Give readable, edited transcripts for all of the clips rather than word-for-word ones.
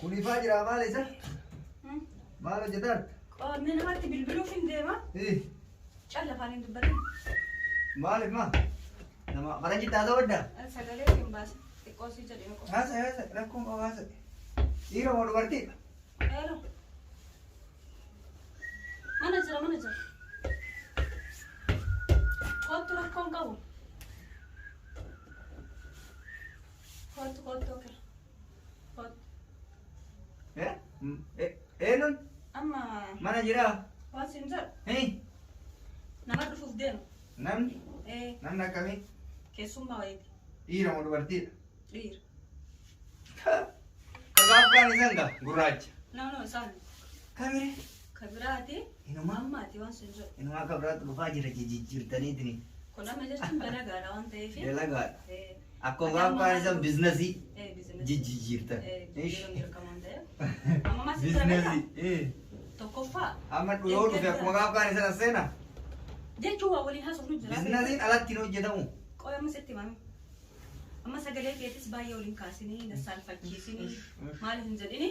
Kun ifaa jira maal isa? Maal hojjetaan? Qoodni namatti bilbiluuf hin deema. Calla afaan hin dubbatin. Maaliif maa? Nama faranjii taatoo baddaa? Sagalee hin baasin. Xiqqoo sii jedhee qofa. Haasa haasa rakkoon qabu haasa. Dhiira moo dubartiidha? Hello. Mana jira mana jira. Kottu rakkoon qabu. Kottu kottu okay. Kottu. Eh? Eenyuun? Amma Mana jiraa? waan siin jedhu Hii? nama dhufuuf deema. Namni? Ee Namni akkamii? keessummaa wayiiti. Dhiira moo dubartiidha? Dhiira. Kagaafaan isaan gaa gurraacha. No no isaan Kamire? ka biraati. Inumaa? Ammaati waan siin jedhu. Inumaa akka biraatti dhufaa jira jijjiirtaniitini. Kun amma jechuun dalagaadha waan ta'eef. Dalagaadha. Ee Akkuma gaafaan isaan biizinasii ee biizinasii. jijjiirtan. Ee jijjiiruun dirqama waan ta'eef. Amma maal siin jira beektaa? Biizinasii. Tokkoffaa Amma yoo dhufe akkuma gaafaan isaan as seenaa. jechuun waa waliin haasofnu jira. Biizinasiin alatti hin hojjetamu. Qoy amma sitti himame. Amma sagalee keetis baay'ee waliin kaasinii, na saalfachiisinii, maal hin jedhini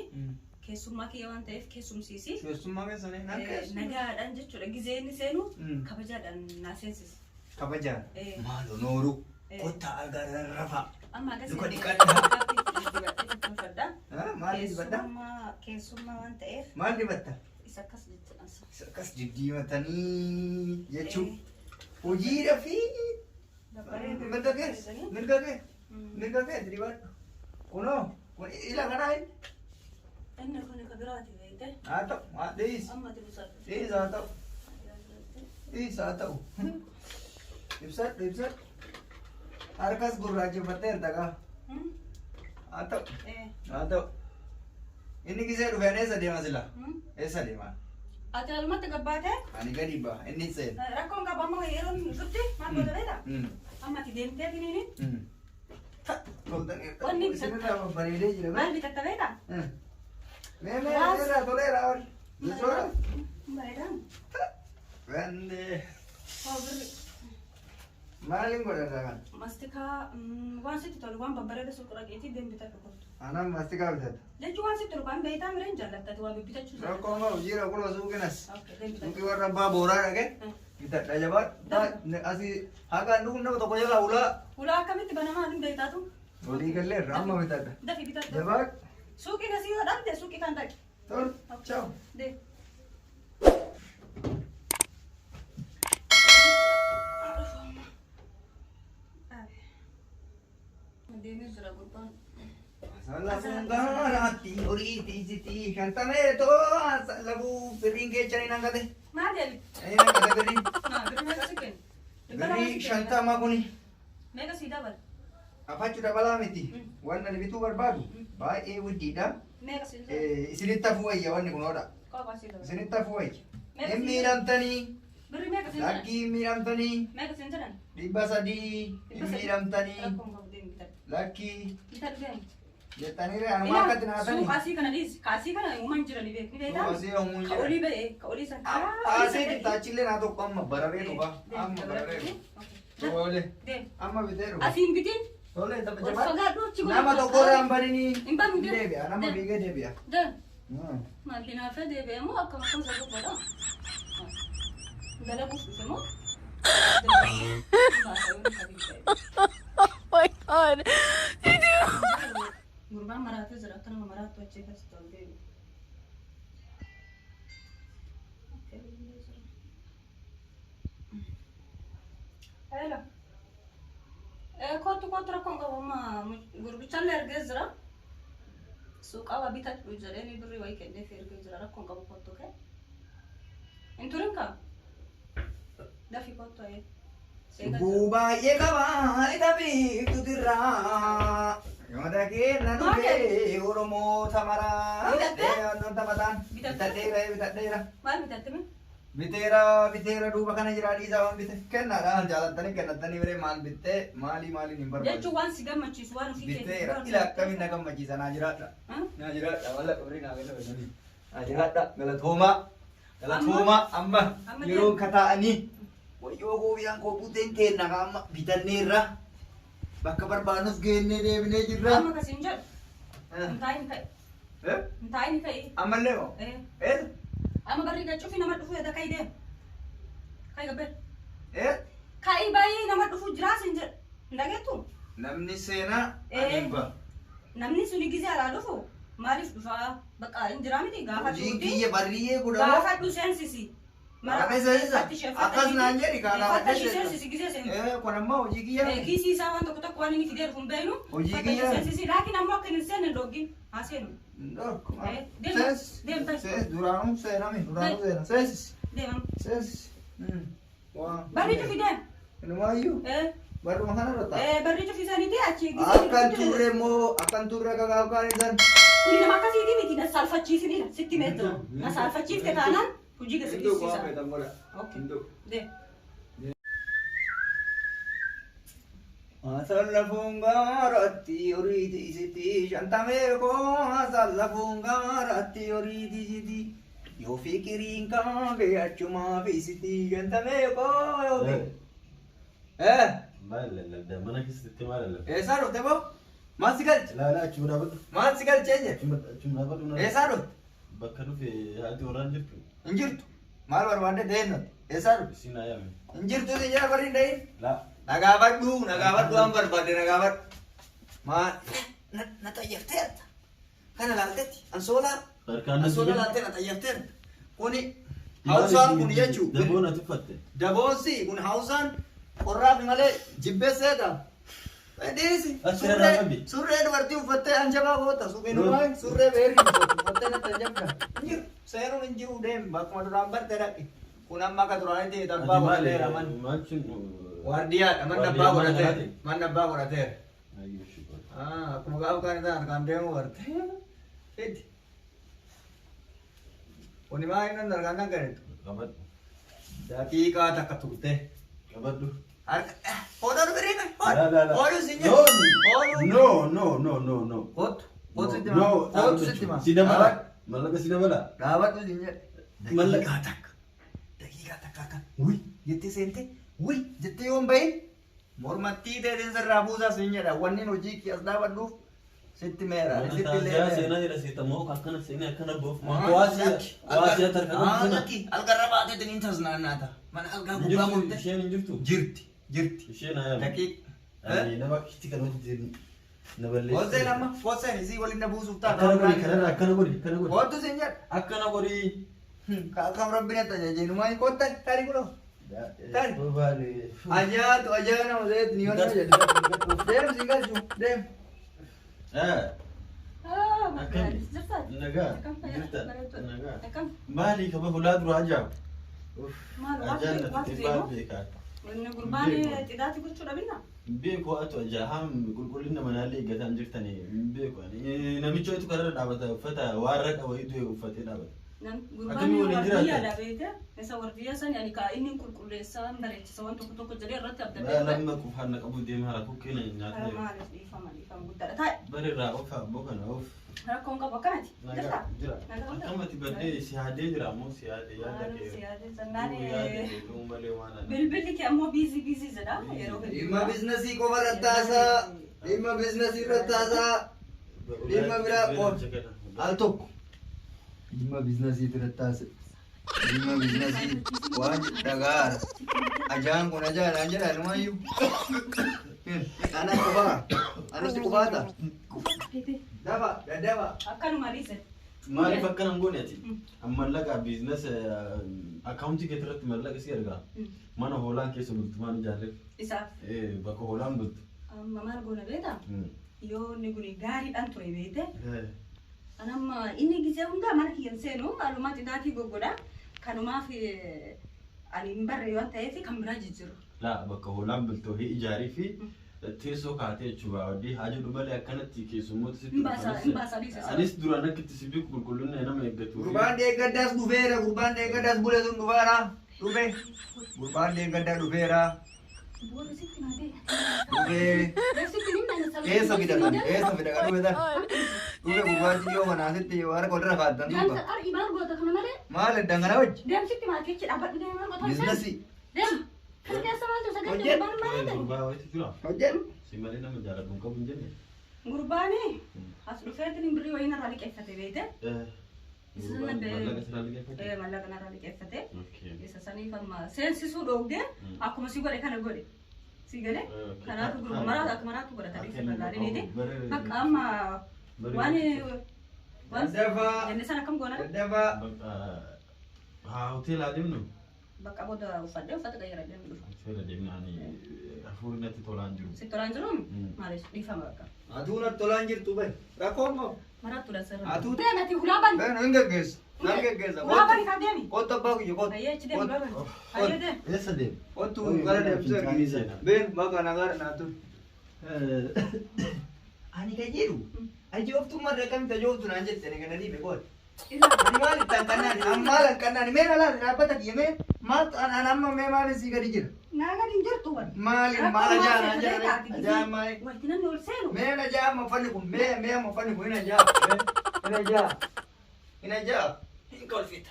keessummaa kiyya waan ta'eef keessumsiisi. Keessummaa keessanii nan keessummaa. Nagaadhaan jechuudha. Gizee inni seenu Mm. kabajaadhaan naa seensisi. Kabajaan. Eh. Maaloo nooruu. Eh. Kottaa algaa rafaa. Amma agas Luka dhiqadhaa. tolfadha. Maal dibatta? Keessummaa keessummaa waan ta'eef Maal dibatta? isa akkas jechuudha. Isa akkas diddiimatanii jechuun hojiidha fi mirga kee mirga kee mirga kee dibadhu. Kunoo kun ila kanaa hin Inni kun ka biraati beekte. haa ta'u haa dhiis Amma ati busadhu. dhiis haa ta'u dhiis haa ta'u. Ibsadhu ibsadhu. Harkas gurraacheffatteerta gaa haa ta'u Eh. haa ta'u. Inni gisee dhufeen eessa deema sila? Eessa deema? Ati alumatti gabbaatee Ani gadi ba'a inni hin seenu. rakkoon qaba amma yeroo dhufte maal goota beektaa? Amma ati deemtee tiniini Toltaniirta. Wanni Isinirraa babbareedee jira. maal bitatta beektaa? Mee mee isinirraa toleera warri. Jechuudha. Bareedaan. Wande. Hoo birri Maaliin godhata kan? mastikaa waan sitti tolu waan babbareeda suuqa dhaqeetii deem bitadhu kottu. Anaan mastikaa bitata. Jechuun waan sitti tolu kan beektaa mireen jaallattati waa bibbitachuu jaallatta. Rakkoon qabu jira kunoo suuqinas. Okay, deem bitadhu. Suuqii warra abbaa booraa dhaqee bitadha jabaadha. Asii haqa dhugu nama tokko jalaa ulaa. Ulaa akkamitti banamaa hin beektaatu? Walii galleerra amma bitadha. Dafi bitadhu. Jabaadha. Suuqiin asii yoo dhabde suuqii kan dhaqi. Tol. Ciao. Deem. Deemee jira gurbaan. Lafuun gaaraatti horii tiisitii shantameetoo lafuu birriin keechanii nan gate. Maal jedhi? Nan gate birriin. Naa birrii meeqa si kennu? Birrii 50 kuni. Meeqa sii dabala? Afachuu dabalaa miti. Mm. Wanni ani bituu barbaadu baay'ee guddiidha. Meeqa sii dabala? Isinitti hafuu wayya wanni kun hoodha. Qophaa sii dabala. Isinitti hafuu wayya. Meeqa Hin sii miidhamtanii. Birrii meeqa siin jedhan? Lakkii hin miidhamtanii. Meeqa siin jedhan? 300 hin miidhamtanii. Rakkoon qabu deemi bitadhu. Lakkii Bitadhu deemi. jettanii anuma akkatti naatanii. Suuqa asii kana dhiisi. Ka asii kana uumaan jira ni beek. Ni beektaa? Suuqa asii uumaan Ka jira. olii ba'e ka olii san. Asii bittaachillee naa tokko amma bararee dhufa. Amma bararee dhufa. Tole. Deemi. Amma bitee dhufa. Asii hin bitin. Tole tapha Ol jabaa. fagaadhu achi godhu. Nama tokko irraa hin baninii. Hin banu deemi. Deebi'a nama fiigee deebi'a. Deemi. Maal hinaafee deebi'e moo akkam akkam isa godha? Dalaguuf dhufe moo? Oh my god. Gurbaan maraatee jira akka nama maraattu achi keessatti ol deebi'e. Hello. Kottu kottu rakkoon qabu amma gurbichallee ergee jira. Suuqaa waa bitadhu jedhee birrii wayii kenneef ergee jira rakkoon qabu kottu kee. Hin turin kaa? Dafi kottu ayee. Seegaa jira. Lubbuu baay'ee qaba ita biiftutirraa. Yoota keenya dhufee Oromoo tamaraa. Bitattee? Taphataan. Bitattee? Bitadheera bitadheera. Maal bitatte mee? Biteera biteera duuba kana jira dhiisaa waan bite. Kennaadha jaalattanii kennattanii biree maal bittee maalii maaliin hin Jechuun barbaachisu. waan si gammachiisu waan ofii keetii Biteera ila akkamiin na gammachiisa naa jiraadha. Naa jiraadha mallaqa birrii naa kenna bennanii. Naa jiraadha galatoomaa. Galatoomaa amma Amma yeroon kataa'anii wayyoo goobiyaan koo buteen keenna ka amma bitanneerra bakka barbaadnus geennee deebinee jirra. Amma kasiin jedhu. Hin taa'in ta'e. Hin taa'in ka'i. Ammallee moo? Eh. Eessa? Amma barri cufi nama dhufu edda ka'i deem. Ka'i gabbee. Eh? Ka'i baay'ee nama dhufu jiraas hin jedhu. Hin dhageettu? Namni seenaa Eh. ani hin ba'a. Namni suni gizee alaa dhufu maaliif dhufaa? Bakka hin jiraa miti gaafa Hojii dhufuuti. kiyya barriyyee godhamoo. Gaafa dhu seensisi. Gaafa seensisa. Akkas naan jedhi kaa gaafa Uffata ishee seensisa. seensisi gizee seensu. Eh, kun ammoo hojii kiyya. Kiisii isaa waan tokko tokko waan inni fidee dhufu hin beeknu. Hojii Uffata ishee kiyya. seensisi. Laakiin ammoo akka hin seenne hin dhoggin. Haa seenu. Dhorku. Eh, deem. Seensi. Deem ta'i. Seensi duraanuu seename duraanuu seena. Seensi. Deemam. Seensi. Waa. Barri cufi deem. Inumaayyuu. Eh. Barruma kanarra ta'a. Eh, barri cufi isaaniiti achi gizee. Akkan turre immoo akkan turre akka gaafa kaan isaan. Kuni nama akkasiiti miti na saalfachiisinidha. Sitti meettoo. Na saalfachiifte taanaan hojii gasi dhiisiisa. Okay. Deem. Asallafuun gaaratti horiiti isitti shantamee koo asallafuun gaaratti horiiti isitti yoo fikiriin kaabe achumaaf isitti shantamee koo yoo fi. Eh, Maal lallabdaa? Mana keessatti maal lallabdaa? eessaa dhufte boo? Maal si galche? Ilaalaa achuma dhaabadhu. Maal si galchee jedhe? Achuma dhaabadhu. Eessaa dhufte? Bakka dhufe haati warraan jirtu. Hin jirtu. Maal barbaadde deemnati? Eessaa dhufte? Isiin haa yaame. Hin jirtu si jala barri hin dhahin. Laa. Nagaafadhu, nagaafadhu waan barbaadde nagaafadhu. Maal? Na xayyafteerta. Kana laaltetti ansoolaa. Harkaan Ansoolaa laaltee na xayyafteerta. Kuni hausaan kun jechuu. Daboon ati uffatte. Daboonsi kun hausaan qorraaf malee jibbeesseedha. Dhiisi. Achi irraa qabi. Surree dubartii uffattee anjabaa goota. Suuqiinumaa surree beerri uffattee natti anjabda. Hin jiru. Seenuun hin jiru deemi. Bakkuma duraan barte dhaqi. Kun amma akka duraanitti abbaa godhateera manni. Maal sun? Waardiyaadha manni abbaa Waardiyaa mana godhateera. kanaati? Manni abbaa godhateera. Ayyuu shukr. Ah, akkuma gaafa kaan isaan harkaan deemu barte. Fidi. Kuni maa inni harkaan kan gareetu? Qabadhu. Daqiiqaa takka turte. Qabadhu. Harka hodhaa dhufe riime. Laa laa laa. Hodhu si No. jedhu. Hodhu. No no no no no. Kottu. Kottu sitti No. hima. Kottu sitti hima. Si dabala. Mallaqa si dabala. Dhaabadhu si jedhe. Mallaqa. Daqiiqaa takka. Daqiiqaa takka akkan. Wuy jettee seente. Wuy jettee yoon bahin mormattii teetiin sirraa buusaa siin jedha. Wanni hojii kiyya as dhaabadhuuf sitti meera. Mana Sitti taaziyaa leemeera. seenaa jira seeta moo akkana seenaa akkana boof. Waasii tarka qabdu sana. Algarra baateetiin hin tasnaannaata. Mana algaa Hin gubbaa jirtu murte. isheen hin jirtu. Jirti. Jirti. Isheen haa yaame. Daqiiqa. Ani nama akkasitti kan hojjetu na balleessa. Hooseen amma hooseen isii waliin na buusuuf taata. Akkana godhi kanarra akkana godhi akkana godhi. Kottu siin jedha. Akkana godhi. Akkam rabbiin atta jajeenumaa kottan tarii kunoo. Tari. Ajaatu ajaa nama seet ni yoo jedhu. Deem si galchu deem. Eh. Ah, Akkami? jirta? Nagaa. Akkam fayyaa? Jirta. Bareedduu. Nagaa. Akkam? Maali kaba hulaa dura ajaa'u. Maal Ajaan waatu natti waatu baal deemu? beekaa. Wanni gurbaan xidaati gochuu dhabinna? Beeku atu ajaa'am qulqullina manaallee eeggataan jirtanii hin beeku ani. Namicha wayitu kararra dhaabata uffata waan raqa wayii du'e uffatee dhaabata. Gurbaan Akkamii waliin wardiyyaa jiraattan? dhabeete isa wardiyyaa san yani ka inni qulqulleessaa bareechisa waan tokko tokko jedhee irratti abdatee ture. Nama qufaan na qabu deema hara kokkee na nyaata. Maaliif dhiifama dhiifama guddaadha. Taa'e Barirraa of abboo kana of. rakkoon qabu akkanati. Jirta? Nagaa jira. Nagaa qabda? Akkamati baddee si haadee jira ammoo si haadee yaada Maaliif kee. si yaadee jennaan, Yaada kee dhuu malee waan ana. Bilbilli kee ammoo busy busy jedha yeroo hedduu. Dhimma biizinasii qofa irratti haasaa. Dhimma biizinasii irratti haasaa. Dhimma biraa qofa. Al tokko. Dhimma biizinasii irratti haasaa. Dhimma biizinasii waan dhagaara. Ajaan kun ajaa'idhaan jedha numaayyuu. Ana qufaa. Anas qufaata. Dafa daddafa. Akkanuma dhiise. Maaliif akkana hin goone ati? Mallaqa business akkaawuntii kee irratti mallaqa si ergaa. Mana hoolaan keessa bultu maan ijaarreef? Isaaf. Bakka hoolaan bultu. Amma maal goona beektaa? Yoo inni kun gaariidhaan ture beekte. Anamma inni gisee hundaa mana kiyyan seenu haalumaa xidaatii goggodha. Kanumaaf ani hin barre yoo ta'eef kan biraa jijjiiru. Laa bakka hoolaan bultu hojii ijaarii fi teessoo kaatee jechuudha. Waddii haa jedhu malee akkanatti keessummoota sitti Hin baasa hin baasa dhiise. Anis duraan akka itti si beeku qulqullina nama eeggatu. Gurbaan deeggaddaas dhufeera. Gurbaan deeggaddaas bule sun dhufeera. Dhufe. Gurbaan deeggaddaa dhufeera. Boora sitti maatee. Dhufee. Sitti nimna Eessa fida kan? Eessa fida kan dhufe tan? Dhufe gurbaan dhiyoo kana asitti harka walirra kaa'atan duuba. Deemsa ar'i maal goota kana malee. Maal dangana wajji? Deemsitti maatee jechi dhaabbadhu deema maal goota. Biizinasii. Deema. Kan keessa maaltu sagal Hojjedhu. gurbaan maal ta'e? Gurbaa wayitu jira. Hojjedhu. Si malee nama jaalladhu hin qabu hin jenne. Gurbaani as dhufeetiin birrii wayii narraa liqeeffate beekte. Mallaqa sirraa liqeeffate? Mallaqa narraa liqeeffate. Isa saniif amma seensisuu dhoogdee akkuma si godhe kana godhe. Si galee kanaatu gurba maraatu akka maraatu godhata dhiisa bal'aadhiniiti. Bakka amma waan waan jenne sana akkam goona? Daddafaa. Haa hoteela adeemnu. Bakka booda uffadhee uffata qayyaradhee nu dhufa. Hoteela deemna ani hafuurri natti tolaan jiru. Si tolaan jiruun maaliif dhiifama bakka. Atuu natti tolaan jirtu bahi. Rakkoon qabu. Maraatu dha sirra. Atuu. Deemi ati hulaa bani. Bani hin geggeessu. Nan geggeessa. Hulaa bani kaa deemi. Kottu abbaa kiyya kottu. Ayyee achi deemi hulaa bani. Ayyee deemi. Eessa deemu? Kottu gara deemsee. Been bakka nagaadha naa turu. Ani kan jedhu ajooftummaa irra akkamitti ajooftu naan jette ani kana dhiibe qoodha. Ani maal itti hanqannaani? An maal hanqannaani? Mee na laali dhaabbata kiyya mee maal an amma mee maal sii gadi jira? Naa gadi hin jirtu wal. Maali maal ajaa naan jedhan ajaa maali? Wanti namni ol seenu. Mee na ajaa amma uffanni kun mee mee amma uffanni kun hin ajaa hin ajaa hin ajaa hin kolfita.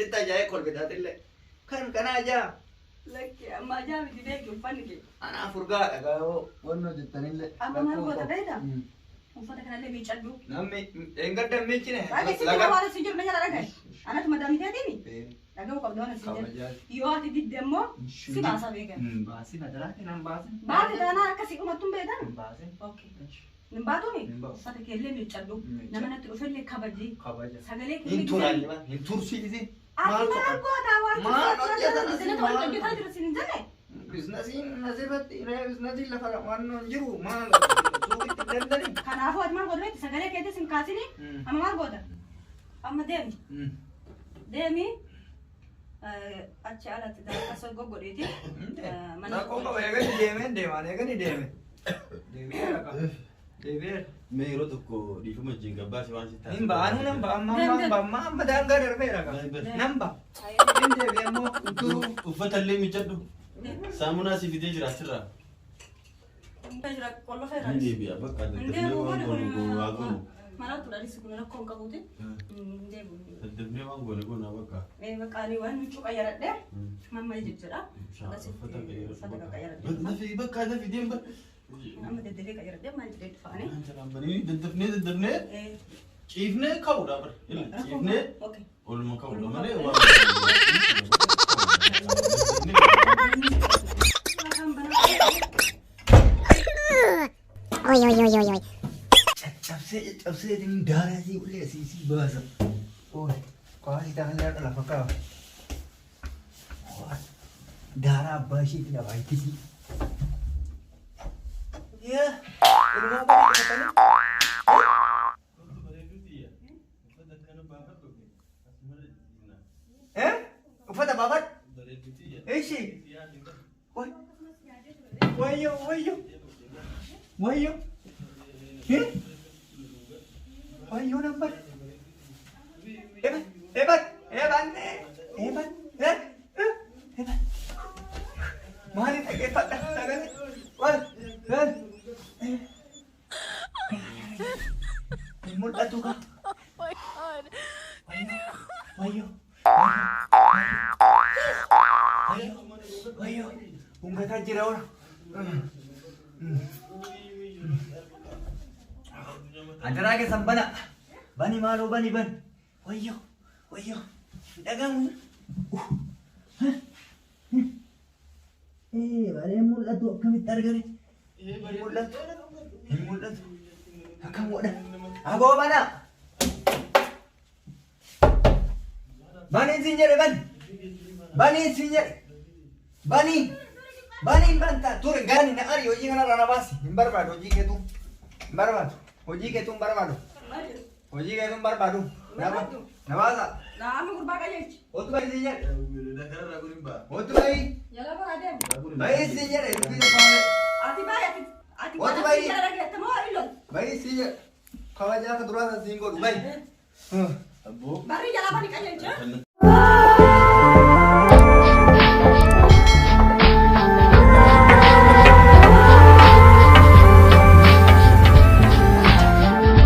Sitti ajaa'ee kolfita atillee kan kana ajaa. Lakki amma ajaa miti beeki uffanni kee. Anaaf urgaadha gaa'oo wanni hojjettanillee. Amma maal goota beektaa? Uffata kanallee miiccadhu. Namni eengadda hin miiccine. Baay'ee sitti waan si jiru na jala dhagaye. Anatu madaamii teetiimi. Dhaga'uu qabdu waan si jedhu. Yoo ati didde immoo si baasa beekan. Baasin adaraati nan baasin. Baate taanaa akkasii dhumattuun beekan. Baasin. Okay. Hin baatumi? Hin baatu. Uffata keellee miiccadhu. Nama natti dhufellee kabaji. Kabaja. Sagalee Hin turan hin tursiisin. Ati maal goota waan Maal hojjetan asii Bizinata wal hojjetaa jiru siin hin jenne? Biizinasiin asirratti biizinasiin lafa waan hin jiru maal suuqitti hin dandani. Kanaafuu ati maal goota beekti? Sagalee keetis hin kaasini. Amma maal goota? Amma deemi. Deemi. Achi alatti daakka goggodheeti. Rakkoo qaba eegani deemeen deemaan eegani deeme. Deebi'ee raqa. Deebi'ee. Mee yeroo tokko dhiifama wajjin gabbaase waan sitti Hin ba'anuu nan ba'a amma amma ba'a amma amma daangaa darbee raqa. Nan ba'a. Hin deebi'e immoo utuu. Uffata illee miiccadhu. Saamunaa si fidee jira asirraa. Hin deebi'a bakka daddafnee waan goonu goonu haa goonu. Maraatu dhalisi kun rakkoo hin qabuuti. Deemu. Daddafnee waan goone goona bakka. Bakka ani waan huccuu qayyaradhee mamma jechuudha. Uffata Uffata qayyaradhee. Dafii bakka dafii deem bakka. Amma daddafee qayyaradhee maal jedhee dhufaanii. Daddafnee daddafnee ciifnee ka'uudha bara. Ciifnee oluma ka'uudha malee waan. Oi, oi, oi, oi, oi. Caccabsee caccabsee daaraa sii ulee sii sii baasa. Oy qaasii taa'anii har'a lafa kaa'a. Daaraa abbaa isheetiin abaayitisii. Yaa ilmaa bari qabatanii. Uffata baafadhu. Ishi. Wayyo wayyo. Wayyo. Wayyo nambar. Eban eban eban eban eban. Maali dhaggeeffadha sagalee. Wal wal. Hin mul'atu kaa. Oh my god. Wayyo. Wayyo. Wayyo. Hungataa jira ora. Adaraa keessan bana. Bani maaloo bani bani. Wayyo. Wayyo. Dhagamu. Balee mul'atu akkamitti argame? Hin mul'atu. Hin mul'atu. Akkam godha? Aboo bana. Bani siin jedhe bani. Bani siin jedhe. Bani. Bani banta ture gani na ari hojii kanarraa na baasi. Hin barbaadu hojii keetu. Hin barbaadu. Hojii keetu hin barbaadu. Hojii keetu hin barbaadu. Na baasa. Amma gurbaa qajeelchi. Otu bahi siin jedhe. Otu bahi. Jala baraa deemu. Bahi siin jedhe dubbii tokko malee. Ati baay'ee ati ati Otu bahi. jala dhageette moo ilol? Bahi siin jedhe. Kabajaa akka duraa sana siin godhu bahi. Abboo. Barri jala bani qajeelchi. Kan